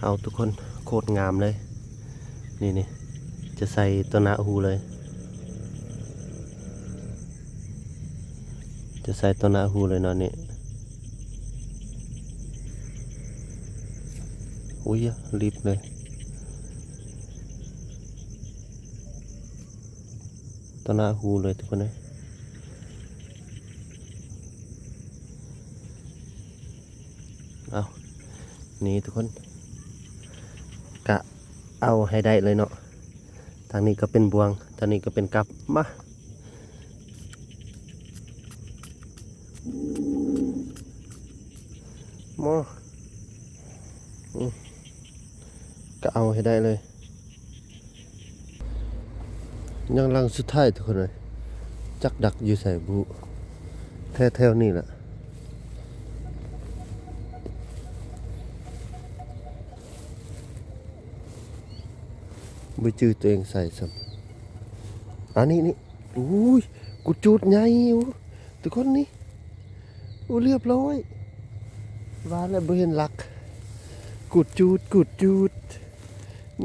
ເອົາທຸກຄົນ ໂຄດງາມເລີຍ ນີ້ໆ ຈະໃສ່ຕໍ່ໜ້າຫູເລີຍ ຈະໃສ່ຕໍ່ໜ້າຫູເລີຍເນາະນີ້ ອຸ້ຍ ລີບເລີຍ ຕໍ່ໜ້າຫູເລີຍທຸກຄົນເອີຍ. ເອົາ ນີ້ທຸກຄົນ ກະເອົາໃຫ້ໄດ້ເລີຍເນາະ ທາງນີ້ກໍເປັນບ່ວງ ທາງນີ້ກໍເປັນກັບ ມາ ມາ ນີ້ ກະເອົາໃຫ້ໄດ້ເລີຍ. ຍັງຫຼັງສຸດທ້າຍທຸກຄົນເອີຍ ຈັກດັກຢູ່ໃສບໍ່ ແຖວໆນີ້ແຫຼະ ບໍ່ຈື່ຕົວເອງໃສ່ຊ້ຳ ອັນນີ້ນີ້ ອຸ້ຍ ກຸດຈູດໃຫຍ່ຢູ່ ທຸກຄົນນີ້ ໂອ້ ລຽບຮ້ອຍ ວ່າແລ້ວບໍ່ເຫັນຫຼັກ ກຸດຈູດ ກຸດຈູດ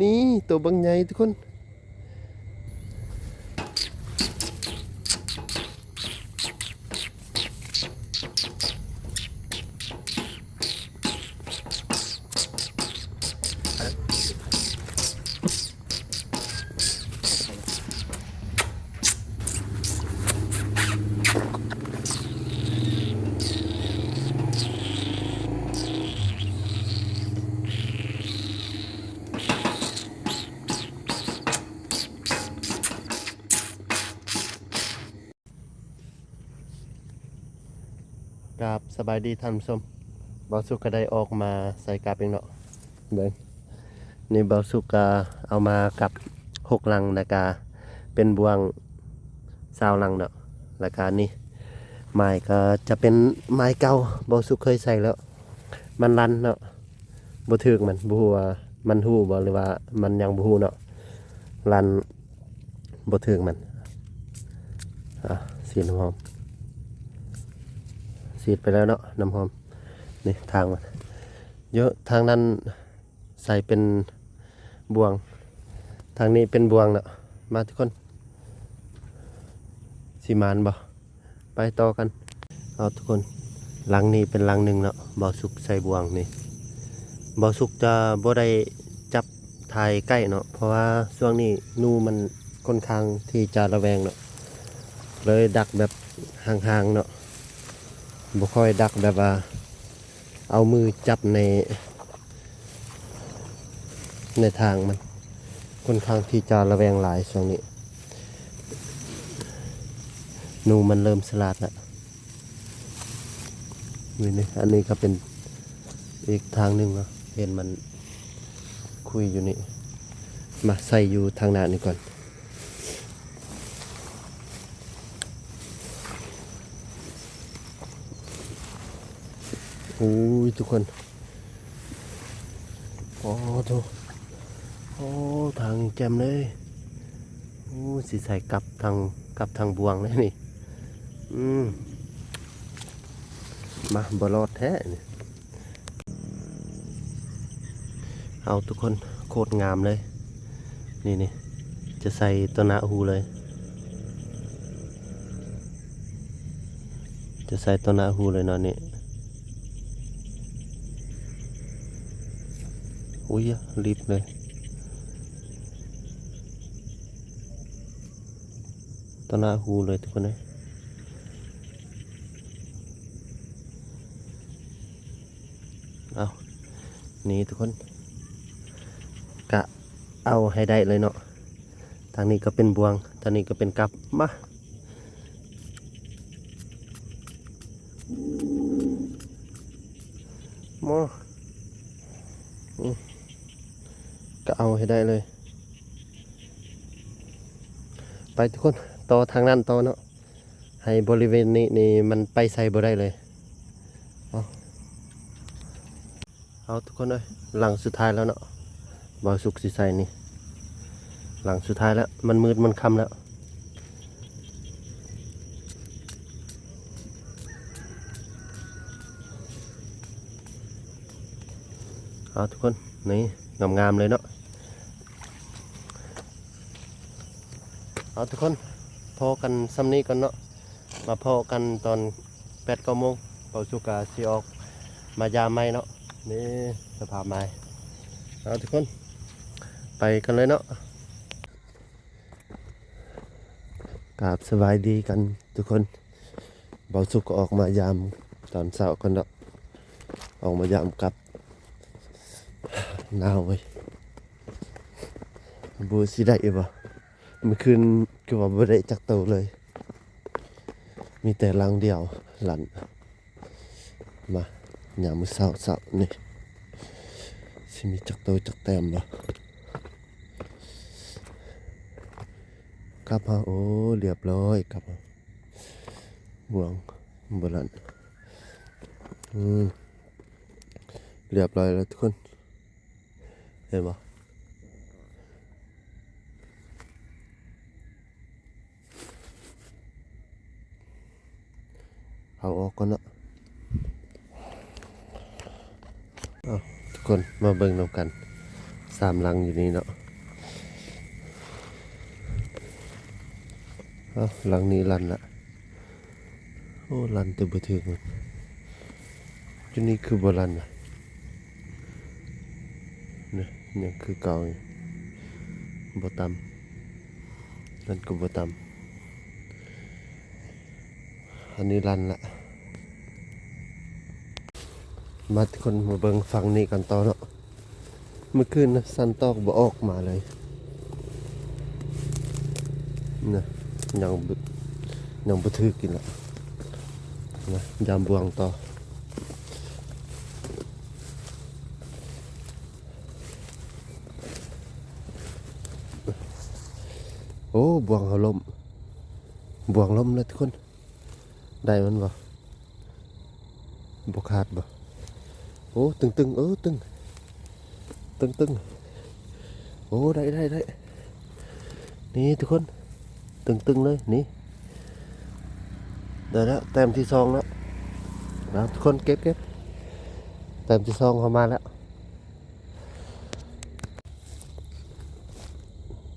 ນີ້ ໂຕບັກໃຫຍ່ທຸກຄົນ. ກາບສະບາຍດີທ່ານຜູ້ຊົມ ບ່າວສຸກກໍໄດ້ອອກມາໃສ່ກັບອີກເນາະ ເບິ່ງ ນີ້ບ່າວສຸກກໍເອົາມາກັບຫົກຫຼັງ ແລ້ວກະເປັນບ່ວງຊາວຫຼັງເນາະ ແລ້ວກະນີ້ ໄມ້ກໍຈະເປັນໄມ້ເກົ່າ ບ່າວສຸກເຄີຍໃສ່ແລ້ວ ມັນລັນເນາະ ບໍ່ຖືກມັນ ບໍ່ຮູ້ວ່າມັນຮູ້ບໍ່ ຫຼືວ່າມັນຍັງບໍ່ຮູ້ເນາະ ລັນບໍ່ຖືກມັນ ອ່າ ສີດນ້ຳຫອມ ສີດໄປແລ້ວເນາະ ນ້ຳຫອມ ນີ້ທາງມັນ ຢູ່ທາງນັ້ນໃສ່ເປັນບ່ວງ ທາງນີ້ເປັນບ່ວງເນາະ ມາທຸກຄົນ ຊິໝານບໍ່? ໄປຕໍ່ກັນ ເອົາທຸກຄົນ ຫຼັງນີ້ເປັນຫຼັງໜຶ່ງເນາະ ບ່າວສຸກໃສ່ບ່ວງນີ້ ບ່າວສຸກຈະບໍ່ໄດ້ຈັບຖ່າຍໃກ້ເນາະ ເພາະວ່າຊ່ວງນີ້ໜູມັນຄ່ອນຂ້າງທີ່ຈະລະແວງເນາະ ເລີຍດັກແບບຫ່າງໆເນາະ ບໍ່ຄ່ອຍດັກແບບວ່າເອົາມືຈັບໃນ ໃນທາງມັນຄ່ອນຂ້າງທີ່ຈະລະແວງຫຼາຍຊ່ວງນີ້ ໜູມັນເລີ່ມສະຫຼາດລະ ນີ້ ອັນນີ້ກໍເປັນອີກທາງໜຶ່ງເນາະ ເຫັນມັນຄຸຍຢູ່ນີ້ ມາໃສ່ຢູ່ທາງໜ້ານີ້ກ່ອນ. ໂອ້ຍ ທຸກຄົນ ໂອ້ໂທ້ ໂອ້ ທາງແຈ່ມເລີຍ ໂອ້ ຊິໃສ່ກັບທາງ ກັບທາງບ່ວງເລີຍນີ້ ອືມ ມາ ບໍ່ລອດແທ້ນີ້. ເອົາທຸກຄົນ ໂຄດງາມເລີຍ ນີ້ໆ ຈະໃສ່ຕໍ່ໜ້າຫູເລີຍ ຈະໃສ່ຕໍ່ໜ້າຫູເລີຍເນາະນີ້ ອຸ້ຍ ລີບເລີຍ ຕໍ່ໜ້າຫູເລີຍທຸກຄົນເອີຍ. ເອົາ ນີ້ທຸກຄົນ ກະເອົາໃຫ້ໄດ້ເລີຍເນາະ ທາງນີ້ກໍເປັນບ່ວງ ທາງນີ້ກໍເປັນກັບ ມາ ມາ ນີ້ ກະເອົາໃຫ້ໄດ້ເລີຍ ໄປທຸກຄົນ ຕໍ່ທາງນັ້ນຕໍ່ເນາະ. ໃຫ້ບໍລິເວນນີ້ນີ້ມັນໄປໃສບໍ່ໄດ້ເລີຍ ເອົາ ເອົາທຸກຄົນເອີຍ ຫຼັງສຸດທ້າຍແລ້ວເນາະ ບ່າວສຸກຊິໃສ່ນີ້ ຫຼັງສຸດທ້າຍແລ້ວ ມັນມືດມັນຄ່ຳແລ້ວ ເອົາທຸກຄົນ ນີ້ ງາມໆເລີຍເນາະ. ເອົາ ທຸກຄົນ ພໍ້ກັນຊ່ຳນີ້ກ່ອນເນາະ, ມາພໍ້ກັນຕອນແປດເກົ້າໂມງ ເບົາສຸກກະຊິອອກມາຢາມໃໝ່ເນາະ. ນີ້ສະພາບໃໝ່. ເອົາ ທຸກຄົນ ໄປກັນເລີຍເນາະ. ກາບສະບາຍດີກັນທຸກຄົນ. ເບົາສຸກກໍອອກມາຢາມຕອນເຊົ້າກ່ອນເນາະ, ອອກມາຢາມກັບ. ໜາວເວີຍ, ບໍ່ຮູ້ຊິໄດ້ບໍ່. ມື້ຄືນຄືວ່າບໍ່ໄດ້ຈັກໂຕເລີຍ, ມີແຕ່ຫຼັງດຽວຫຼັ້ນ. ມາ ຍາມມື້ເຊົ້າໆນີ້ ຊິມີຈັກໂຕຈັກແຕ້ມບໍ່? ກັບເຮົາ ໂອ້ ລຽບຮ້ອຍ ກັບເຮົາ. ບ່ວງບໍ່ລັນ ອືມ ລຽບຮ້ອຍແລ້ວທຸກຄົນ. ເຫັນບໍ່? ເອົາອອກກ່ອນເນາະ. ເອົາ ທຸກຄົນມາເບິ່ງນຳກັນ ສາມຫຼັງຢູ່ນີ້ເນາະ. ເອົາ ຫຼັງນີ້ລັນລະ. ໂອ້ ລັນແຕ່ບໍ່ຖືກມັນ. ຈຸດນີ້ຄືບໍ່ລັນນະ? ນະ ຍັງຄືເກົ່າຢູ່, ບໍ່ຕ່ຳ, ນັ້ນກໍບໍ່ຕ່ຳ. ອັນນີ້ລັນລະ. ມາ ທຸກຄົນ ມາເບິ່ງຝັ່ງນີ້ກັນຕໍ່ເນາະ. ມື້ຄືນນະ ສັນຕອກບໍ່ອອກມາເລີຍນະ, ຍັງ ຍັງບໍ່ຖືກກິນລະນະ. ຢາມບ່ວງຕໍ່. ໂອ້ ບ່ວງເຮົາລົ້ມ, ບ່ວງລົ້ມແລ້ວທຸກຄົນ. ໄດ້ມັນບໍ່? ບໍ່ຂາດບໍ່? ໂອ້ ຕຶງໆ ເອີ ຕຶງ ຕຶງໆ. ໂອ້ ໄດ້ ໄດ້ ໄດ້. ນີ້ທຸກຄົນ ຕຶງໆ ເລີຍ ນີ້ ໄດ້ແລ້ວ ແຕ້ມທີສອງແລ້ວ. ເອົາ ທຸກຄົນ ເກັບ ເກັບ ແຕ້ມທີສອງເຮົາມາແລ້ວ.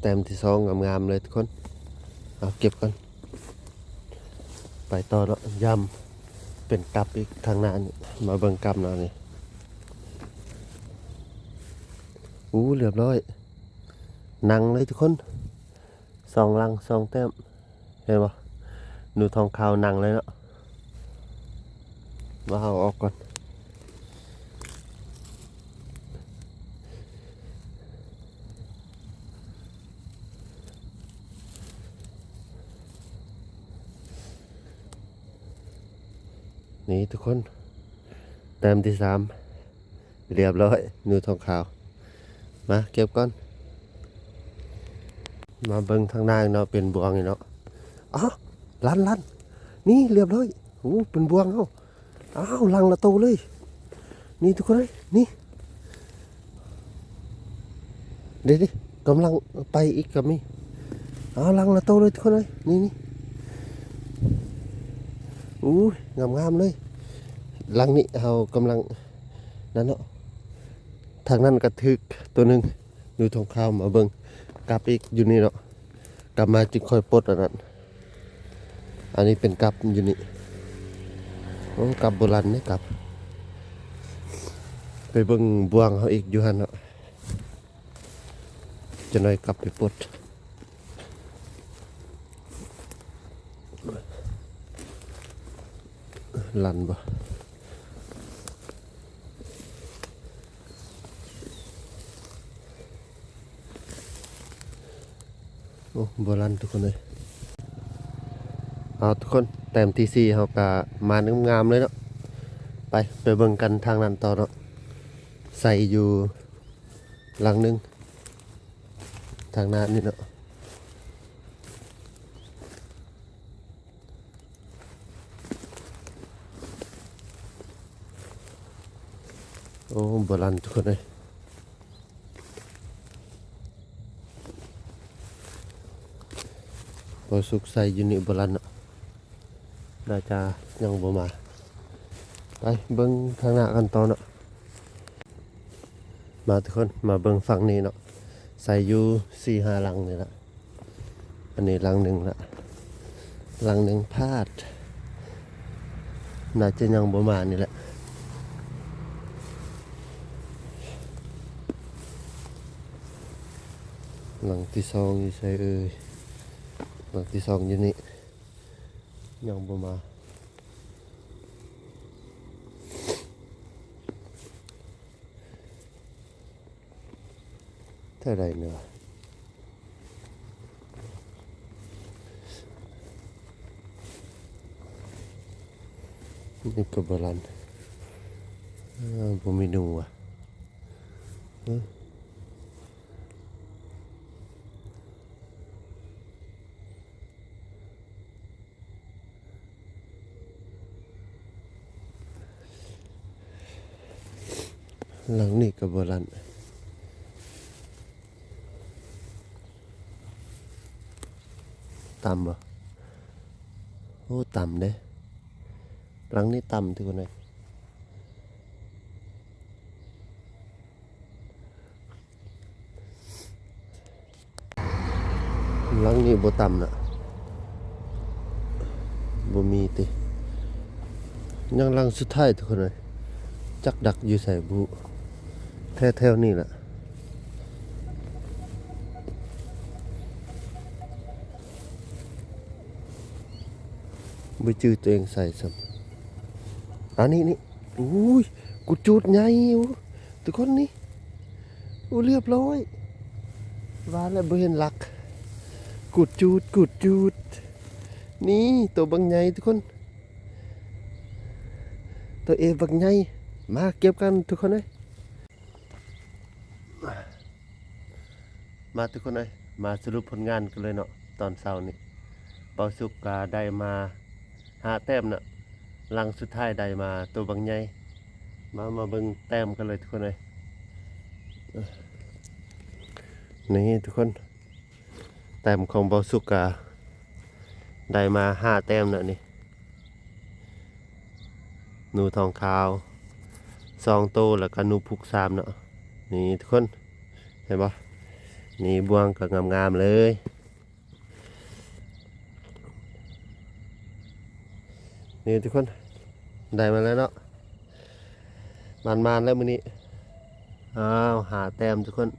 ແຕ້ມທີສອງງາມໆ ເລີຍທຸກຄົນ. ເອົາ ເກັບກ່ອນ. ໄປຕໍ່ເນາະ, ຢາມເປັນກັບອີກທາງໜ້ານີ້. ມາເບິ່ງກັບໜ້ານີ້. ໂອ້ ລຽບຮ້ອຍ. ນັ່ງເລີຍທຸກຄົນ. ສອງຫຼັງ ສອງແຕ້ມ. ເຫັນບໍ່? ໜູທອງຂາວນັ່ງເລີຍເນາະ. ມາເອົາອອກກ່ອນ. ນີ້ທຸກຄົນ ແຕ້ມທີສາມ ລຽບຮ້ອຍ ໜູທອງຂາວ. ມາເກັບກ່ອນ. ມາເບິ່ງທາງໜ້າເນາະ ເປັນບ່ວງນີ້ເນາະ. ອ້າວ ລັນ ລັນ ນີ້ ລຽບຮ້ອຍ. ໂອ້ ເປັນບ່ວງເຮົາ. ອ້າວ ຫຼັງລະໂຕເລີຍ ນີ້ທຸກຄົນເອີຍ ນີ້. ເດ້ໆ ກຳລັງໄປອີກກໍມີ. ອ້າວ ຫຼັງລະໂຕເລີຍທຸກຄົນເອີຍ ນີ້ໆ. ໂອ້ຍ ງາມໆ ເລີຍ. ຫຼັງນີ້ເຮົາກຳລັງນັ້ນເນາະ. ທາງນັ້ນກໍຖືກໂຕໜຶ່ງ ໜູທອງຂາວ. ມາເບິ່ງກັບອີກຢູ່ນີ້ເນາະ. ກັບມາຈຶ່ງຄ່ອຍປົດອັນນັ້ນ. ອັນນີ້ເປັນກັບຢູ່ນີ້. ໂອ້ ກັບບໍ່ລັນເດ້ ກັບ. ໄປເບິ່ງບ່ວງເຮົາອີກຢູ່ຫັ້ນເນາະ. ຈະໜ້ອຍກັບໄປປົດ. ລັນບໍ່? ໂອ້ ບໍ່ລັນທຸກຄົນເອີຍ. ເອົາ ທຸກຄົນ ແຕ້ມທີສີ່ເຮົາກະມາງາມໆ ເລີຍເນາະ. ໄປ ໄປເບິ່ງກັນທາງນັ້ນຕໍ່ເນາະ. ໃສ່ຢູ່ຫຼັງໜຶ່ງ ທາງໜ້ານີ້ເນາະ. ໂອ້ ບໍ່ລັນທຸກຄົນເອີຍ. ບໍ່ສຸກໃສ່ຢູ່ນີ້ບໍ່ລັນເນາະ. ໜ້າຈະຍັງບໍ່ມາ. ໄປເບິ່ງທາງໜ້າກັນຕໍ່ເນາະ. ມາທຸກຄົນ ມາເບິ່ງຝັ່ງນີ້ເນາະ ໃສ່ຢູ່ສີ່ຫ້າຫຼັງນີ້ລະ. ອັນນີ້ຫຼັງໜຶ່ງລະ ຫຼັງໜຶ່ງພາດ ໜ້າຈະຍັງບໍ່ມານີ້ແຫຼະ. ຫຼັງທີສອງຢູ່ໃສເອີຍ? ຫຼັງທີສອງຢູ່ນີ້ ຍັງບໍ່ມາ. ເທົ່າໃດນີ້ວະ? ນີ້ກໍບໍ່ລັນ ເອີ ບໍ່ມີໜູວະ. ຫຼັງນີ້ກໍບໍ່ລັນ. ຕ່ຳບໍ່? ໂອ້ ຕ່ຳເດ້. ຫຼັງນີ້ຕ່ຳ ທຸກຄົນເອີຍ. ຫຼັງນີ້ບໍ່ຕ່ຳນະ ບໍ່ມີຕິ. ຍັງຫຼັງສຸດທ້າຍ ທຸກຄົນເອີຍ. ຈັກດັກຢູ່ໃສບໍ່? ແຖວໆນີ້ລະ. ບໍ່ຈື່ຕົວເອງໃສ່ຊ້ຳ. ອັນນີ້ນີ້ ໂອ້ຍ ກຸດຈູດໃຫຍ່ຢູ່ ທຸກຄົນນີ້. ໂອ້ ລຽບຮ້ອຍ ວ່າແລ້ວບໍ່ເຫັນຫຼັກ. ກຸດຈູດ ກຸດຈູດ ນີ້ ໂຕບັກໃຫຍ່ ທຸກຄົນ. ໂຕເອບັກໃຫຍ່. ມາເກັບກັນ ທຸກຄົນເອີຍ. ມາ ທຸກຄົນເອີຍ ມາສະຫຼຸບຜົນງານກັນເລີຍເນາະ. ຕອນເຊົ້ານີ້ ເບົາສຸກກະໄດ້ມາຫ້າແຕ້ມເນາະ. ຫຼັງສຸດທ້າຍໄດ້ມາໂຕບັກໃຫຍ່. ມາ ມາເບິ່ງແຕ້ມກັນເລີຍ ທຸກຄົນເອີຍ. ນີ້ ທຸກຄົນ ແຕ້ມຂອງເບົາສຸກກະໄດ້ມາຫ້າແຕ້ມເນາະນີ້. ໜູທອງຂາວສອງໂຕ ແລ້ວກະໜູພຸກສາມເນາະ. ນີ້ ທຸກຄົນ ເຫັນບໍ່? ນີ້ ບ່ວງກໍງາມໆເລີຍ. ນີ້ ທຸກຄົນ ໄດ້ມາແລ້ວເນາະ. ໝານໆແລ້ວມື້ນີ້. ອ້າວ ຫ້າແຕ້ມ ທຸກຄົນ.